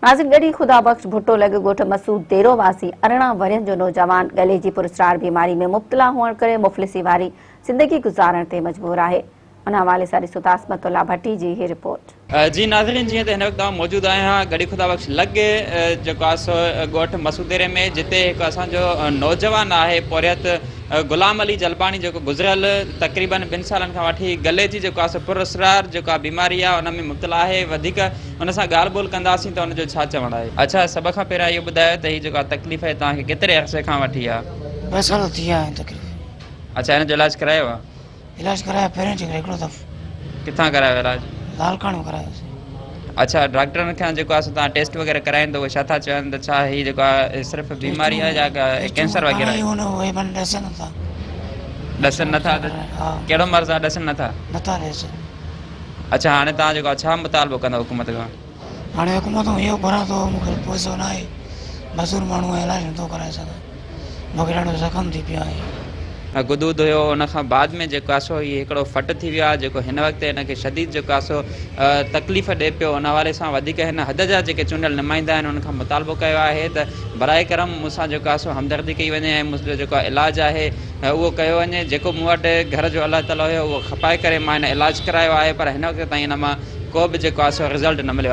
ناظرين ڳڙهي خدا بخش ڀٽو لڳ ڳوٺ مسعود ديرو واسي 18 ورهين جو نوجوان ڳلي جي پراسرار بيماري ۾ مبتلا هئڻ ڪري مفلسي واري زندگي گذارڻ تي مجبور آهي ان حوالي سان ڏسو ته عصمت الله ڀٽي جي هي رپورٽ. جي ناظرين جيئن ته هن وقت آئون موجود آهيان ڳڙهي خدا بخش لڳ جيڪو آهي سو ڳوٺ مسعوديري ۾ جتي هڪ اسان جو نوجوان آهي پورهيت غلام علي جلباڻي جيڪو گذريل تقريبن ٻن سالن کان وٺي گلي جي جيڪو آهي سو پر اسرار جيڪو آهي بيماري آهي ان ۾ مبتلا آهي وڌيڪ ان سان ڳالهه ٻولهه ڪنداسين ته ان جو ڇا چوڻ آهي. اڇا سڀ کان پهريان اهو ٻڌايو ته هي جيڪا تڪليف آهي توهان کي ڪيتري عرصي کان وٺي آهي؟ ٻه سال ٿي ويا آهن تڪليف. اڇا هن جو علاج ڪرايو آهي؟ علاج ڪرايو پهرين چڪر هڪڙو دفعو. ڪٿان ڪرايو علاج؟ لاڙڪاڻي ۾ ڪرايوسين. اڇا ڊاڪٽرن کان جيڪو آهي سو توهان ٽيسٽ وغيره ڪرايا ته اهي ڇا ٿا چون ته ڇا هي جيڪو آهي صرف بيماري آهي يا ڪينسر وغيره آهي؟ اهي من ڏسن نٿا. ڏسن نٿا ته ڪهڙو مرض آهي ڏسن نٿا؟ نٿا ڏسن. اڇا هاڻي توهان جيڪو آهي ڇا مطالبو ڪندؤ حڪومت کان؟ هاڻي حڪومت کان اهو گهران ٿو مون کي پئسو ناهي مزور ماڻهو آهيان علاج نٿو ڪرائي سگهان مون کي ڏاڍو زخم ٿي پيو آهي. غدود هيو ان کان بعد ۾ جيڪو آهي سو هي هڪڙو ڦٽ ٿي ويو آهي جيڪو هن وقت هن کي شديد جيڪو آهي سو تڪليف ڏئي پيو ان حوالي سان وڌيڪ هن حد جا جيڪي چونڊيل نمائندا آهن انهن کان مطالبو ڪيو آهي ته براء ڪرم مون سان جيڪو آهي سو همدردي ڪئي وڃي ۽ منهنجو جيڪو علاج آهي اهو ڪيو وڃي جيڪو مون وٽ گهر جو الله تعالي هيو اهو کپائي ڪري مان هن علاج ڪرايو آهي پر هن وقت تائين ان مان ڪو به جيڪو آهي سو رزلٽ نه مليو آهي.